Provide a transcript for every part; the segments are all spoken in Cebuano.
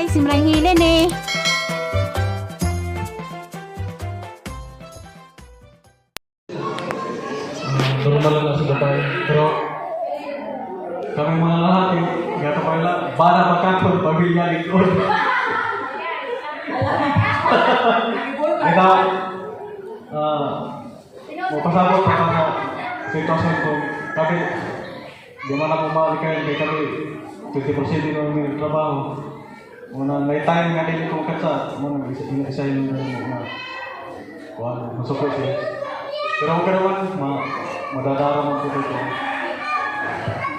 Simran Hilen eh. Normal lang sa babae. Pero kami mga lalaki, gato pa nila, para makakon pamilya likod. Kita, mapasabot pa sa sitwasyon ko. Kami, di man ako malikayan kay kami, 24/7 na kami trabaho. Muna, may time nga din kong katsa, muna, isa, isa yung na, kuha, masuko siya. Pero okay naman, madadara man po dito.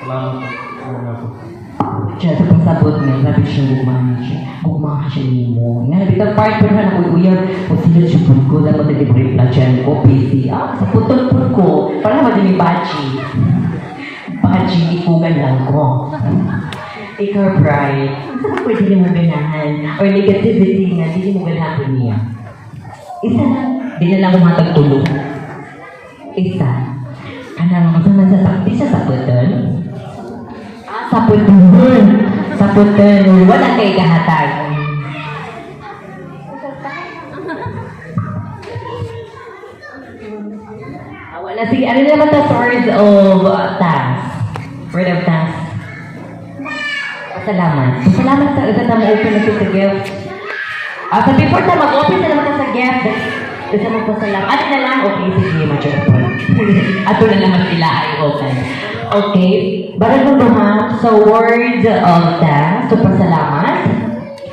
Salamat po. Ano po. Siya sa pasabot nga, grabe siya gugmahan siya. Gugmahan siya nimo. Nga, bitang part pero na ako uyab. O sila siya pud ko, dapat nag-break na dyan ko, busy. Ah, sa putol pud ko. Para naman din yung bachi. Bachi, ikugan lang ko. Ikaw, bride, saan pwede mo ganahan? Or negativity nga, hindi mo ganahan niya. Isa lang, di na lang umatag tulog. Isa. Kanang, sa man sa di siya sa putol? Ah, sa putol. Sa putol. Wala kay kahatag. Ah, wala. Sige, ano naman ta words of task? Word of task. Pasalamat. Pasalamat sa isa na mo-open na sa gift. Ah, sa before ta mag-open na naman ka sa gift, isa mo pasalamat. Ano na lang? Okay, sige, mature po. Ato na lang sila ay open. Okay. Barang mo ha, so word of thanks. So pasalamat.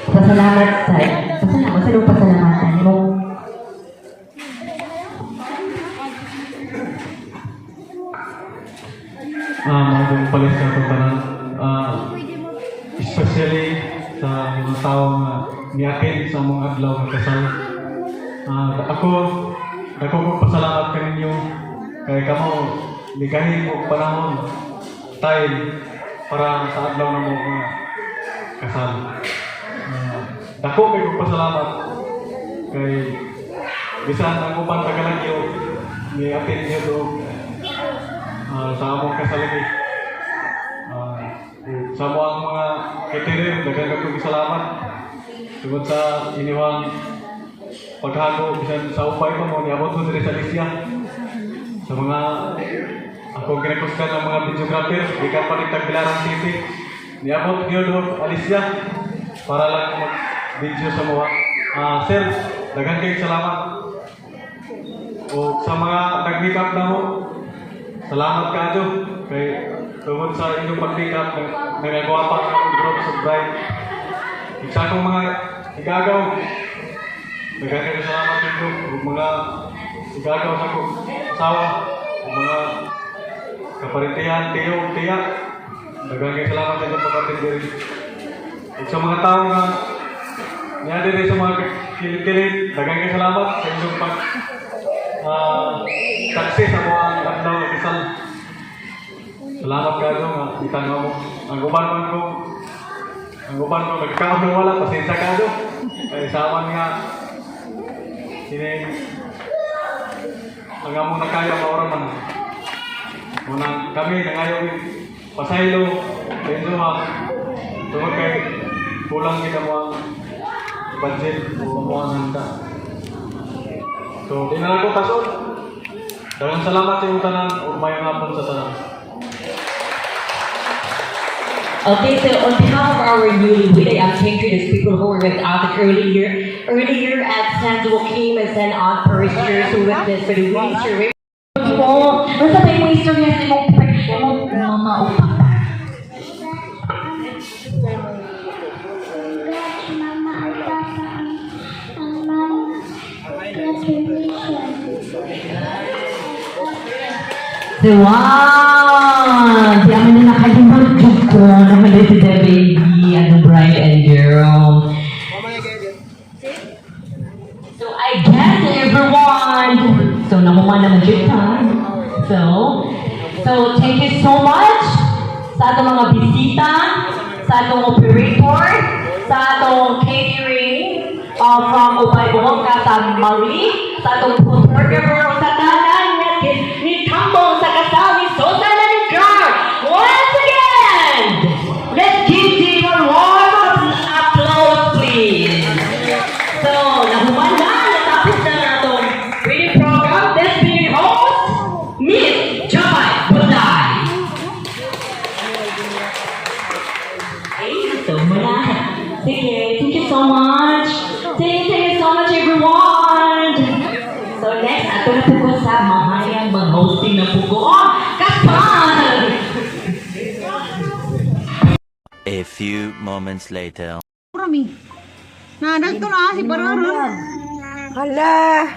Pasalamat sa, pasalamat sa nung pasalamatan mo. Ah, mga palis na itong tanan. Ah, especially sa mga tao nga niakin sa mga adlaw nga kasal. Ah, ako, ako ko pasalamat kaninyo kay kamo likahin og panahon time para sa adlaw na mo nga kasal. Ah, dako kay kong pasalamat kay bisan ang uban tagalagyo ni atin niyo do sa among kasal lagi. Ah, sa mo ang mga caterer, daghan kong salamat. Tungod sa iniwang paghago bisan sa upay pa mo niabot ko diri sa Alicia. Sa mga akong ginakusgan ng mga videographer, gikan pa ning Tagbilaran City. Niabot gyud og Alicia para lang mag-video sa mga. Ah, sir, daghan kayong salamat. O sa mga nag-make up na mo, salamat kayo kay tungod sa inyong pag-make up, nagagawa pa ang akong group sa bride. Ug sa akong mga igagaw, daghan kayo salamat ninyo. Ug mga igagaw sa akong asawa, ug mga kaparintihan, tiyo, ug tiya. Daghan kayo salamat sa inyong pag-attend diri. Ug sa mga tao nga niya diri sa mga kilit-kilit, daghan kayo salamat sa inyong pag saksi sa mga adlaw nga kasal. Salamat kayo nga itanaw mo. Ang uban man ko, ang uban ko nagkaon na wala, pasensya kayo. Kay saman nga kini ang among nakaya maura man. Unang kami nangayo pasaylo sa inyo ha. Tungod kay kulang kita mo ang budget o mo ang handa. So, di na lang ko tasod. Daghang salamat sa inyong tanan ug mayong hapon sa tanan. Okay, so on behalf of our newlywed, I am thank you those people who were with us earlier, earlier at San Joaquin and San on Parishioners who witnessed for the wedding ceremony. Po, ano sa mo istorya sa imong mama o papa? Congrats, Mama at Papa, ang ma'am graduation. So, wow! Di amin na nakalimot jud ko naman si the baby and the bride and groom. So, I guess everyone, so nakuha naman jud ta. So thank you so much sa atong mga bisita, sa atong operator, sa atong catering from Ubay Buhok sa Marie, sa atong photographer, sa tanan nga ni Tambong sa kasal ni Sosa na ni Gar. Once again, let's give them a warm applause. So, muna. Sige, thank you so much. Thank you so much, everyone. So, next, ato na po ko sa mahayang mag-hosting na po ko. Oh, kasal! A few moments later. Rami. Na dagto na si Pararon. Hala!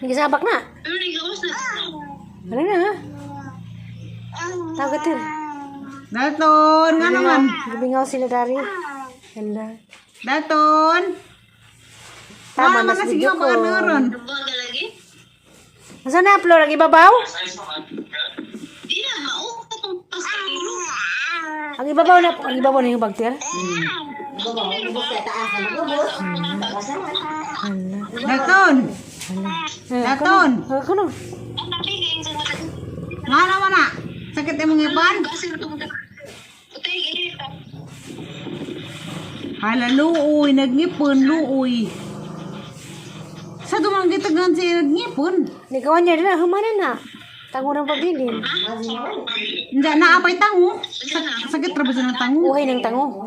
Nagisabak na. Wala na ha. Tawag ka. Dalton, nga naman. Gibingaw sila dari. Hala. Dalton. Tama Tama na na sa sige video ang ko. paganoron. Asa na upload? Ang ibabaw? Ang ibabaw na, ang ibabaw na yung bagter? Hala. Dalton. Dalton. Hala ko no. Nga naman na. Sakit imong ipan. Hala luoy, nagngipon luoy. Sa dumang gitagan siya nagngipon. Nikawan niya rin na, humana na. Tango ng pabilin. Hindi na apay tango. Sakit ra ba siya ng tango? Uhay ng tango.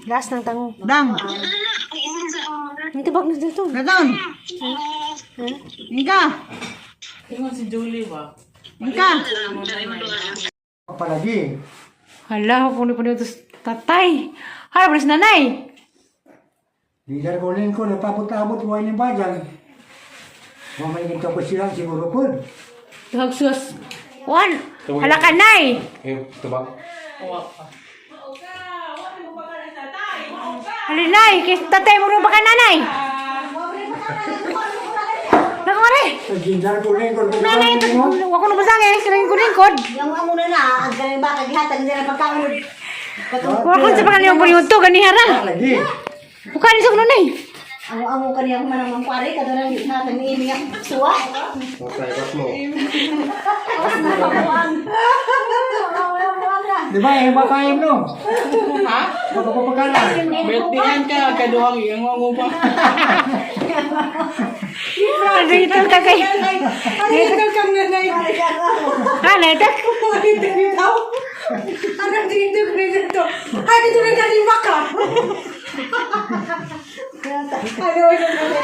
Last ng tango. Dang. Ang tibag na dito. Dalton. Inka. Inka. Palagi. Hala, puno puno ito tatay. Hala, balas nanay. Leader ko rin ko, napabot-abot ko ni Bajan. Mamay ganito ko sila, siguro po. Duhag sus. Wan, hala ka nay. Hala nay, kay tatay mo rin ba ka nanay? Nakumari. Ginger ko rin ko. Nanay, ito, wako na basang eh, kaya ko lingkod. Yung amo na na, ang ganun ba, kagihatag nila pagkaon. Wako sa pangalan yung punyuto, ganihara. Lagi. Bukan ni sa nanay. Amo-amo kaniyang manang mangkwari, kadto nang gihatag ni imi nga suwa. Di ba, eh, makain no? Ha? Magpapagala. Birthdayan ka, kaduhang iyang pa. Dito ka kay. Ano kang nanay? Ha, nanay. Dito. Ano dito dito? Ay, dito na galing baka. Ano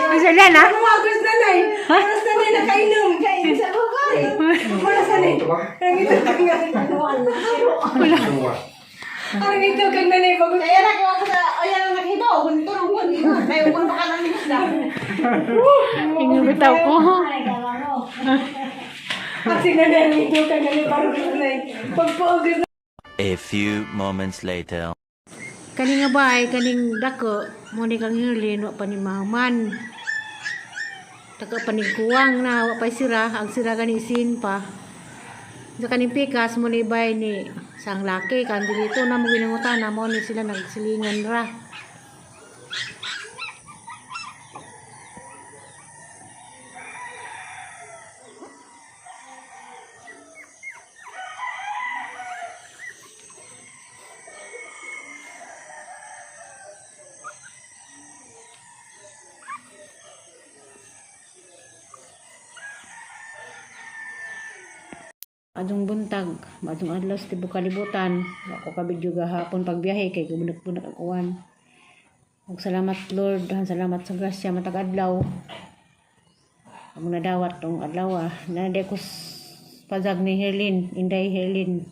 Ang sala na. Ano agos nanay? Oras nanay nakainom. Kainom sa bukay. Oras nanay. Ang ito kang nanay. Ang ito kang nanay bago. Kaya na ko sa ayan ang nakita ko turong ko dito. May ukon pa ka nang isda. Ingin bitaw ko. Kasi nanay ang ito kang nanay parang nanay. Pagpaugos. A few moments later. Kaning nga bay, kaning dako, mo ni kang hirlin, wa pa ni mahuman. Taka pa ni kuwang na, wa pa sira, ang sira gani isin pa. Sa kaning pikas, mo ni bay ni sang laki, kan dito na mo ginangutan na mo ni sila nagsilingan ra. Adong buntag, adong adlaw sa tibok kalibutan, wa ko kabidyo gahapon pagbiyahe kay gumunak-bunak ang uwan. Ug salamat Lord, han salamat sa grasya matag adlaw. Amo nadawat tong adlaw ah. Nanday ko pazag ni Herlin, Inday Herlin.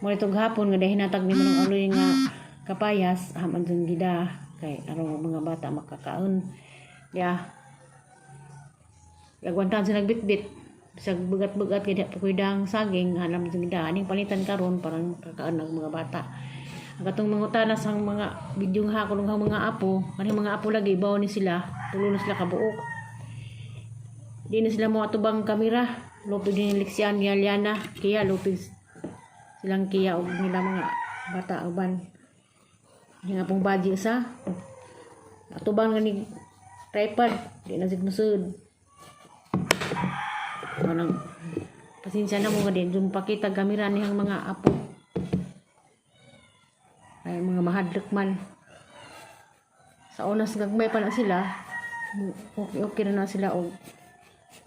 Mo itong hapon nga dahil hinatag ni manong aloy nga kapayas, haman dun gida kay aron mga bata makakaon. Ya. Lagwantan sa nagbitbit sa bugat-bugat kay pa ko'y dang saging hanam jud gida aning palitan karon parang kakaan ang mga bata. Ang katong mga utanas ang mga video nga ako ng mga apo, kaning mga apo lagi bawo ni sila, tulo na sila kabuok. Di na sila mo atubang kamera, lupig ni Lixian ni Aliana, kiya lupig silang kiya og nila mga bata uban. Nga pong baji sa atubang nga ni tripod, di na sig musud. Manang pasensya na mo nga din yung pakita kamera niyang mga apo. Ay mga mahadlok man. Sa onas gagmay pa na sila. Okay, okay na na sila og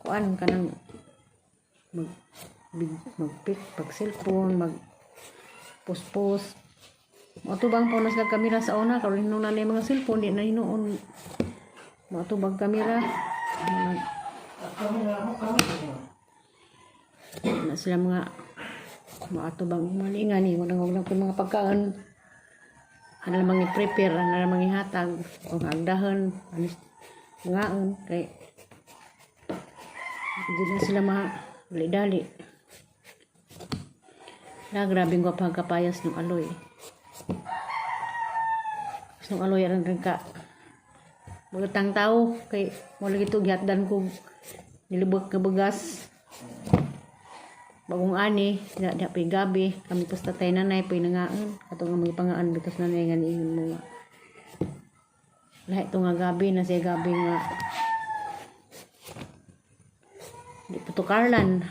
kuan kanang mag mag pick pag cellphone mag Puspos. Matubang po na sila kamera sa una karon hinuon na mga cellphone di na hinuon. Matubang kamera. Na sila mga maatubang malingan ni wala wala ko mga pagkaon. Ano lamang i-prepare, ano lamang ihatag, o agdahan, ano ngaon kay hindi na sila ma dali. Na grabe ng pagkapayas ng aloy. Nung aloy aran rin ka. Bulutang tao kay mo lagi to gihatdan ko nilubog ka bagas. Bagong ani, da da pay gabi, kami pas tatay nanay pay nangaan. Ato nga mga pangaan bitos nanay nga niingon mo nga. Lahi to nga gabi na siya gabi nga di putukarlan.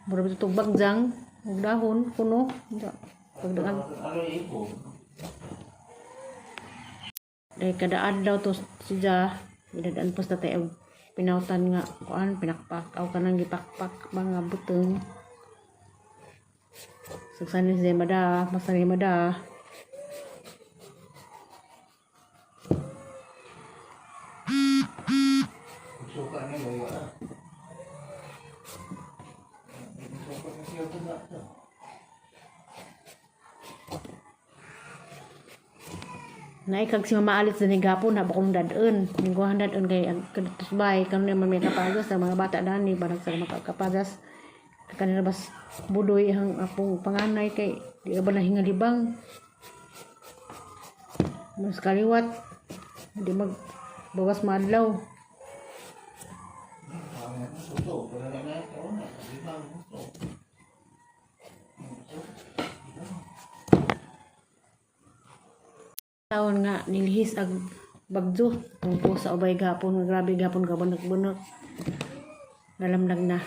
Mura ba itong bagjang, ug dahon, kuno. Pagdagan. Dahil kada adlaw to siya, idadaan po sa tatay og pinautan nga kuan pinakpak aw kanang gipakpak mga butong. Suksanin siya mada, masani mada. Naikag si Mama Alice na gapon na bakong dadon. Lingguhan dadon kay ang katusbay kanu naman may kapagas ang mga bata dani barang sa makakapagas. Kanila bas budoy ang apong panganay kay di ba nahingalibang. Mas kaliwat di mag bawas maadlaw. Taon nga nilihis ag bagyo tungko sa ubay gapon nga grabe gapon ka bunak-bunak. Nalamlag na.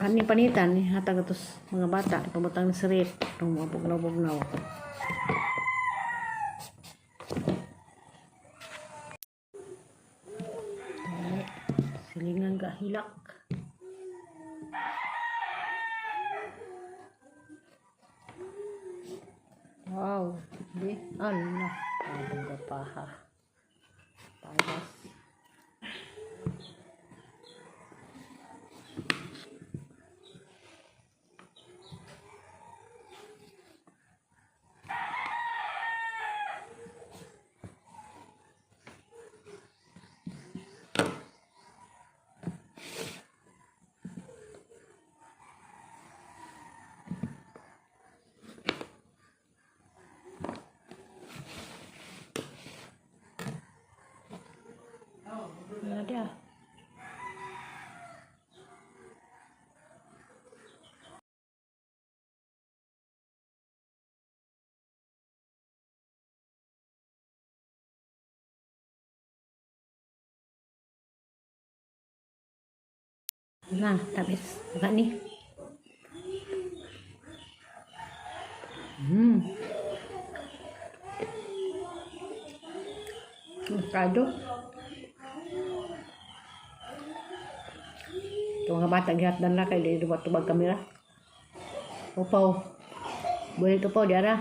Ani panitan hatag atos mga bata pabutang sa rep ng mga bugnaw-bugnaw. Silingan ka hilak. Wow, di ala, abang paha. Pagas. Ano dia? Na, tamis. Buka ni. Kado. Ito mga bata, gihatdan na kay di ba tubag kamera. Upaw. Boleh tupaw di ara.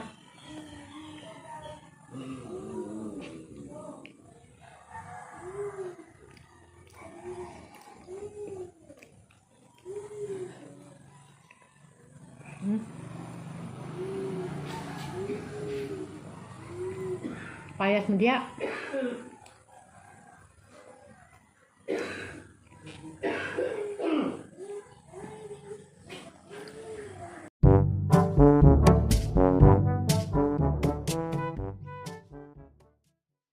Payas mo diya.